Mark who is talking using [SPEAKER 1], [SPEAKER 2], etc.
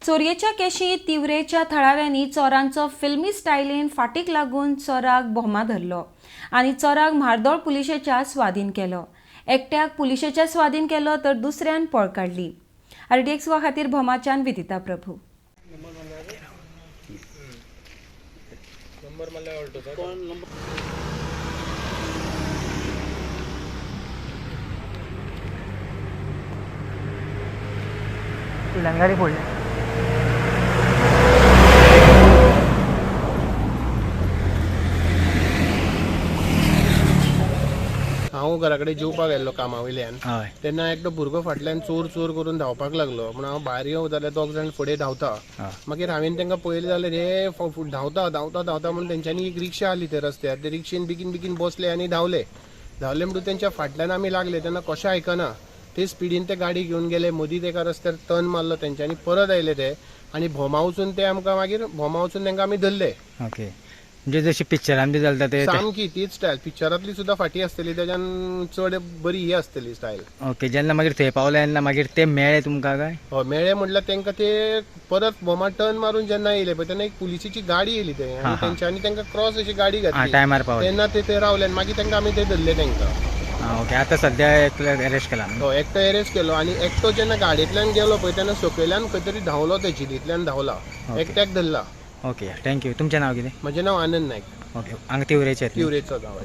[SPEAKER 1] चोरयेच्या केशी तिवरेच्या थळाव्यांनी चोरांचो फिल्मी स्टायलीन फाटीक लागून चोराक भोमा धरलो आनी चोराक म्हार्दोळ पुलिशेच्या स्वाधीन केलो. एकट्याक पुलिशेच्या स्वाधीन केलो तर दुसऱ्यान पळ काडली. आरटीएक्स वा खातीर भोमाच्यान विदिता प्रभू.
[SPEAKER 2] फुडल्यान गाडी फोडल्या.
[SPEAKER 3] हांव घरा कडेन जेवपाक गेल्लो कामा वयल्यान.
[SPEAKER 2] हय.
[SPEAKER 3] तेन्ना एकटो भुरगो फाटल्यान चोर चोर करून धांवपाक लागलो. म्हण हांव भायर येवं जाल्यार दोग जाण फुडें धांवता. मागीर हांवें तांकां पळयलें जाल्यार हे धांवता धांवता धांवता म्हणून तेंच्यांनी एक रिक्षा आसली त्या रस्त्यार, ते रिक्षेन बेगीन बेगीन बसले आनी धांवले. धांवले म्हणटकूच तेंच्या फाटल्यान आमी लागले तेन्ना कशें आयकना ते स्पिडीन ते गाडी घेवन गेले. मदींच एका रस्त्यार टर्न मारलो तेंच्यांनी, परत आयले ते आनी भोमा वचून ते आमकां मागीर भोमा वचून तांकां आमी धरले.
[SPEAKER 2] ओके, म्हणजे जशी पिक्चरान बी चलता ते
[SPEAKER 3] सामकी तीच स्टायल, पिक्चरांतली सुद्दां फाटी आसतली, तेज्यान चड बरी ही आसतली स्टायल.
[SPEAKER 2] ओके, जेन्ना मागीर थंय पावले तेन्ना मागीर ते मेळ्ळे तुमकां काय?
[SPEAKER 3] हय, मेळ्ळे म्हटल्यार तांकां ते परत भोमा टर्न मारून जेन्ना येयले पळय तेन्ना एक पुलिसेची गाडी येयली ते आनी तेंच्यांनी तांकां क्रॉस अशी गाडी घातली.
[SPEAKER 2] टायमार पावले
[SPEAKER 3] तेन्ना ते थंय रावले आनी मागीर तांकां आमी ते धरले तांकां.
[SPEAKER 2] ओके, आतां सद्या एकल्याक अरेस्ट केला.
[SPEAKER 3] हय, एकटो अरेस्ट केलो आनी एकटो जेन्ना गाडयेंतल्यान गेलो पळय तेन्ना सकयल्यान खंय तरी धांवलो, ते झिलींतल्यान धांवला, एकट्याक धरला.
[SPEAKER 2] Okay, thank you. तुमचें नांव कितें?
[SPEAKER 3] म्हजें नांव आनंद नायक.
[SPEAKER 2] ओके, हांगा तिवरेचे?
[SPEAKER 3] तिवरेचो गांव.